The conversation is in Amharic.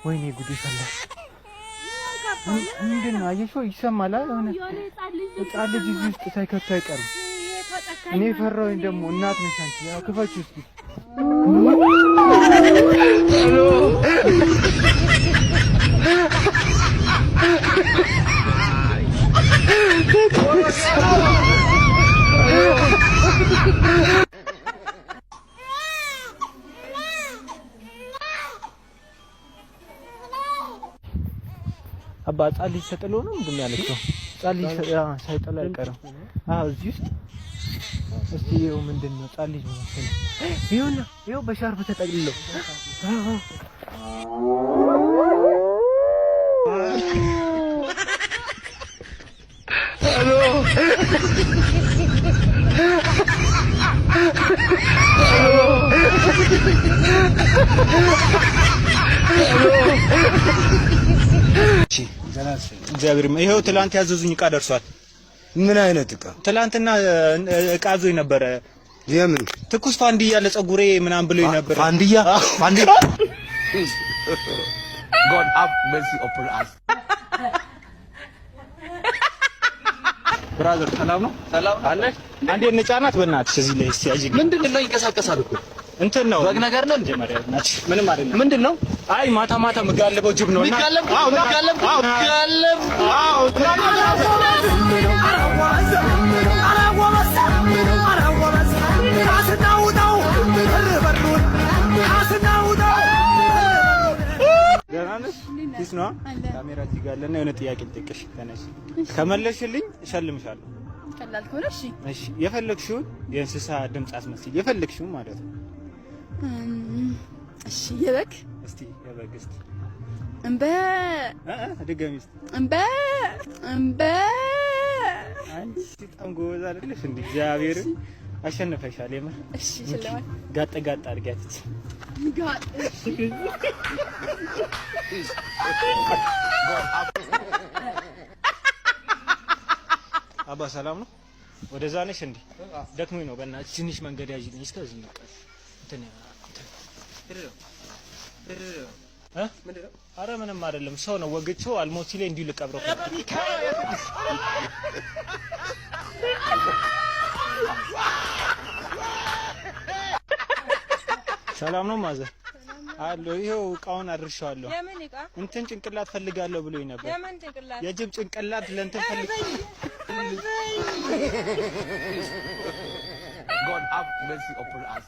ወይኔ ጉድ ፈላ። ምንድን ነው አየሽው? ይሰማል። የሆነ ህፃን ልጅ እዚህ ውስጥ ሳይከቱ አይቀርም። እኔ ፈራሁኝ። ደግሞ እናት ነሽ አንቺ። ያው ክፈችው እስኪ። አባ ህፃን ልጅ ተጥሎ ነው ምንድን ነው ያለችው? ህፃን ልጅ ሳይጥል አይቀርም። አዎ እዚህ ውስጥ እስቲ ይኸው ምንድን ነው ህፃን ልጅ ነው መሰለኝ። ይኸውና ይኸው በሻርፕ ተጠቅልሎ። እግዚአብሔር ይኸው ትላንት ያዘዙኝ እቃ ደርሷል። ምን አይነት እቃ? ትላንትና እቃ አዞኝ ነበረ። የምን? ትኩስ ፋንዲያ ለፀጉሬ ምናምን ብሎኝ ነበር። ፋንዲያ? ፋንዲያ። God have mercy upon us. Brother ሰላም ነው? ሰላም አለ። አንዴ እንጫናት በእናትሽ እዚህ ላይ እስቲ አጂግ። ምንድን ነው ይንቀሳቀሳል እኮ እንትን ነው በግ ነገር ነው እንዴ? መጀመሪያ እናትሽ ምንም አይደለም። ምንድን ነው? አይ ማታ ማታ የምጋለበው ጅብ ነው እና የሚጋለብ? የሚጋለብ? ጋለብ። አዎ። ደህና ነሽ? Peace ነዋ። ካሜራ እዚህ ጋር አለና የሆነ ጥያቄ ልጠይቅሽ። ተነሽ። ከመለስሽልኝ እሸልምሻለሁ። ቀላል ከሆነ እሺ። እሺ፣ የፈለግሽውን የእንስሳ ድምፅ አስመስይ። የፈለግሽውን ማለት ነው። እሺ፣ የበግ። እስቲ የበግ እስቲ። እምበ። እ እ ድገሚ እስቲ። እምበ እምበ። አንቺ በጣም ጎበዝ አይደለሽ እንዴ? እግዚአብሔር አሸንፈሻል። የምር። እሺ፣ ሽልማት። ጋጥ ጋጥ አድርጊያት። ጋጥ፣ እሺ። አባ ሰላም ነው? ወደዛ ነሽ እንዴ? ደክሞኝ ነው። በእናትሽ ትንሽ መንገድ ያዥልኝ እስከዚህ ነው። እንትን እንትን እ? ኧረ ምንም አይደለም። ሰው ነው ወግቼው አልሞት ሲለኝ እንዲሁ ልቀብረው። ሰላም ነው mother? አሎ ይኸው እቃውን አድርሻለሁ። የምን እቃ? እንትን ጭንቅላት ፈልጋለሁ ብሎኝ ነበር። የምን ጭንቅላት? የጅብ ጭንቅላት ለእንትን ፈልግ God have mercy upon us.